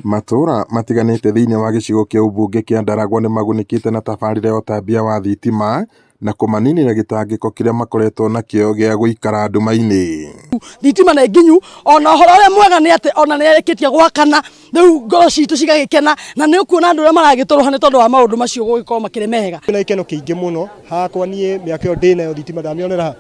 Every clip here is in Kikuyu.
Matũra matiganĩte thĩinĩ wa gĩcigo kĩa ũmbunge kĩa Ndaragwa nĩmagunĩkĩte na tabarĩra ya ũtambia wa thitima na kũmaninĩra gĩtangĩko kĩrĩa makoretwo nakĩo gĩa gũikara nduma-inĩ. Thitima nĩ nginyu, ona ũhoro ũrĩa mwega nĩ atĩ ona nĩ yarĩkĩtie gwakana, rĩu ngoro citũ cigagĩkena, na nĩ ũkuona andũ ũrĩa maragĩtũrũha nĩ tondũ wa maũndũ macio gũgĩkorwo makĩrĩ mega. Na gĩkeno kĩingĩ mũno hakwa niĩ mĩaka ĩyo ndĩnayo thitima ndamĩonera ha,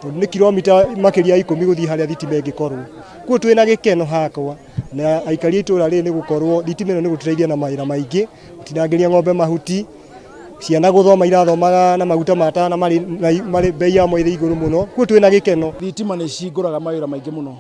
tondũ nĩ kilomita makĩria ya 10 gũthiĩ harĩa thitima ĩngĩkorwo. Koguo twĩna gĩkeno hakwa na aikari a itũra rĩrĩ nĩ gũkorwo thitima ĩno nĩ gũtũteithia na mawĩra maingĩ, gũtinangĩria ng'ombe mahuti, ciana gũthoma irathomaga na maguta ma tawa na marĩ bei yamo ĩrĩ igũrũ mũno, koguo twĩna gĩkeno. Thitima nĩ cihingũraga mawĩra maingĩ mũno,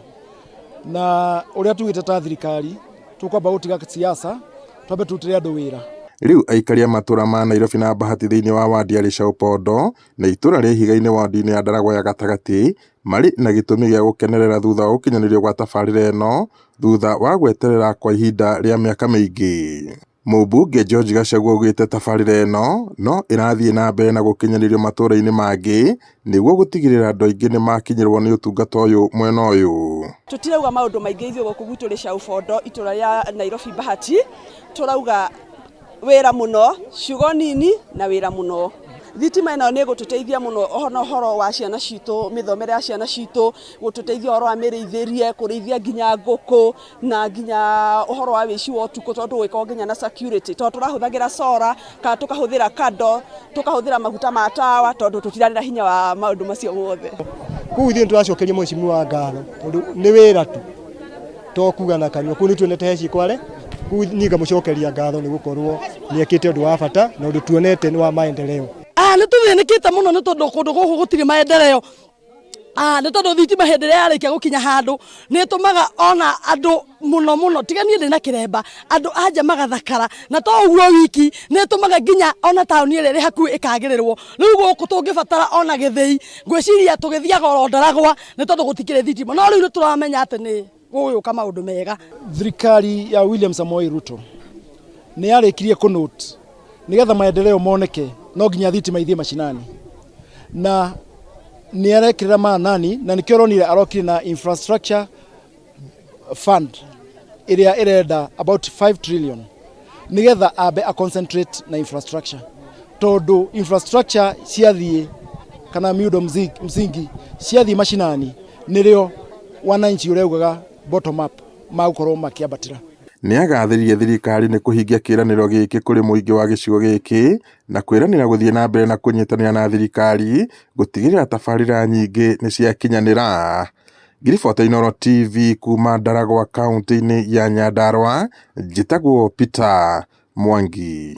na ũrĩa tugĩte ta thirikari tũkwamba gũtiga siasa twambe tũrutĩre andũ wĩra. Rĩu aikari a matũra ma Nairobi na Bahati thĩinĩ wa wadi ya Rĩcaũ-Pondo na itũra rĩa Ihiga-inĩ wadi-inĩ ya Ndaragwa ya gatagatĩ marĩ na gĩtũmi gĩa gũkenerera thutha wa gũkinyanĩrio gwa tabarĩra ĩno thutha wa gweterera kwa ihinda rĩa mĩaka mĩingĩ. Mũmbunge George Gachagua augĩte tabarĩra ĩno no ĩrathiĩ na mbere na gũkinyanĩrio matũra-inĩ mangĩ nĩguo gũtigĩrĩra andũ aingĩ nĩmakinyĩrwo nĩ ũtungata ũyũ mwena ũyũ. Tũtirauga maũndũ maingĩ ithuĩ gũkũ gwitũ Rĩcaũ-Bondo itũra rĩa Nairobi Bahati, tũrauga wĩra mũno, ciugo nini na wĩra mũno. Thitima ĩno nĩ ĩgũtũteithia mũno ona ũhoro wa ciana citũ, mĩthomere ya ciana citũ, gũtũteithia ũhoro wa mĩrĩithĩrie, kũrĩithia nginya ngũkũ na nginya ũhoro wa wĩici wa ũtukũ tondũ gũgĩkorwo nginya na security, tondũ tũrahũthagĩra solar kana tũkahũthĩra candle, tũkahũthĩra maguta ma tawa tondũ tũtirarĩ na hinya wa maũndũ macio mothe. Koguo ithuĩ nĩ tũracokeria mheshimiwa ngatho tondũ nĩ wĩra tu to kuga na kanua, koguo nĩ tuonete he ciĩko are, koguo niĩ ngamũcokeria ngatho nĩ gũkorwo nĩ ekĩte ũndũ wa bata na ũndũ tuonete nĩ wa maendeleo. Nĩ tũthĩnĩkĩte mũno nĩ tondũ kũndũ gũkũ gũtirĩ maendeleo. Nĩ tondũ thitima hĩndĩ ĩrĩa yarĩkia gũkinya handũ nĩ ĩtũmaga ona andũ mũno mũno, tiga niĩ ndĩna kĩremba, andũ a nja magathakara, na to ũguo wiki nĩ ĩtũmaga nginya ona taũni ĩrĩa ĩrĩ hakuhĩ ĩkagĩrĩrwo. Rĩu gũkũ tũngĩbatara ona gĩthĩi, ngwĩciria tũgĩthiaga oro Ndaragwa nĩ tondũ gũtikĩrĩ thitima, no rĩu nĩ tũramenya atĩ nĩ gũgũka maũndũ mega. Thirikari ya William Samoei Ruto nĩ yarĩkirie kũ note nĩgetha maendeleo moneke no nginya thitima ithiĩ mashinani, na nĩ arekĩrĩra maanani, na nĩkĩo ũronire arokire na infrastructure fund ĩrĩa ĩrenda about 5 trillion nĩgetha ambe a concentrate na infrastructure, tondũ infrastructure ciathiĩ kana miundo msingi ciathiĩ mashinani nĩrĩo wananchi ũrĩa ugaga bottom up magũkorwo makĩambatĩra. Nĩagathĩrĩirie thirikari nĩ kũhingia kĩĩranĩro gĩkĩ kũrĩ mũingĩ wa gĩcigo gĩkĩ na kwĩranĩra gũthiĩ na mbere na kũnyitanĩra na thirikari gũtigĩrĩra tabarĩra nyingĩ nĩciakinyanĩra. Ngĩribota Inooro TV kuma Ndaragwa kaũntĩ-inĩ ya Nyandarua, njĩtagwo Peter Mwangi.